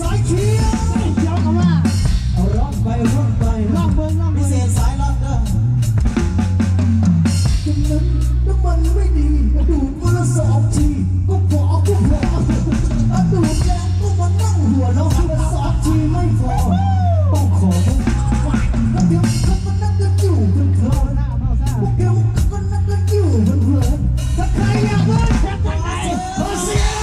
ໄປທ່ຽວ ທ່ຽວກໍມາ ເອົາ ຮ້ອງໄປ ຮ້ອງໄປ ລອງເບິ່ງ ລອງເບິ່ງ ພິເສດສາຍລັດເດີ. ນ້ຳมัน น้ำมันไม่ดี ดูดวันละสองที ก็พอ ก็พอ ดูดแล้วก็มานั่งหัวเราะ สองทีไม่พอ ต้องขอ แล้วเดี๋ยวเขาก็นั่งกันอยู่เพลินๆ เดี๋ยวเขาก็นั่งกันอยู่เพลินๆ ถ้าใครอยากเล่นแบบไหน ขอเสียง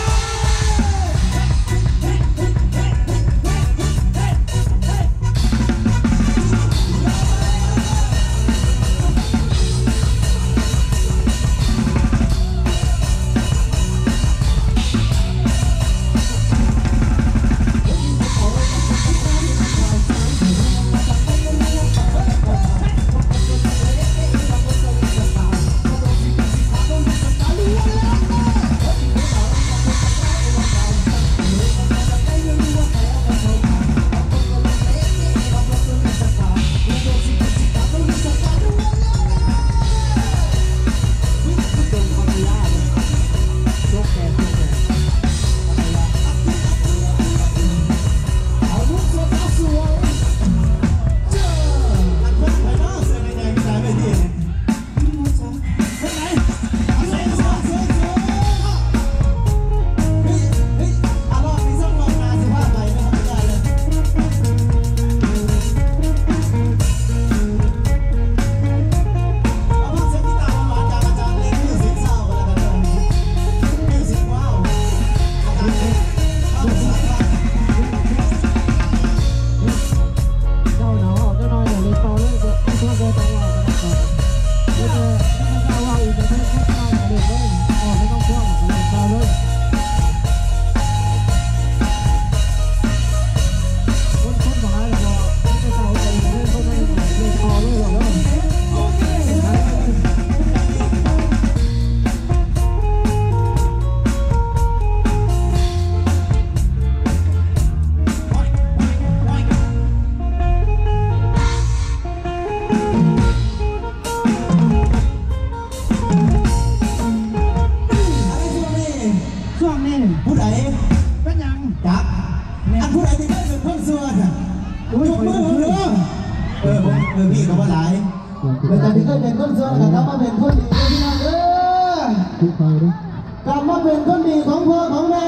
ຊ່ວງນີ້ ຜູ້ໃດ ເປັນຫຍັງ? ຈັກ ອັນຜູ້ໃດທີ່ເຄີຍເປັນຄົນຊົ່ວນະ ຍົກມືເບິ່ງເດີ. ເອີ ເອີ ພີ່ກໍບໍ່ຫຼາຍ ແລ້ວກໍທີ່ເຄີຍເປັນຄົນຊົ່ວກໍກັບມາເປັນຄົນດີເດີພີ່ນ້ອງເດີ. ກັບມາເປັນຄົນດີຂອງພໍ່ຂອງແມ່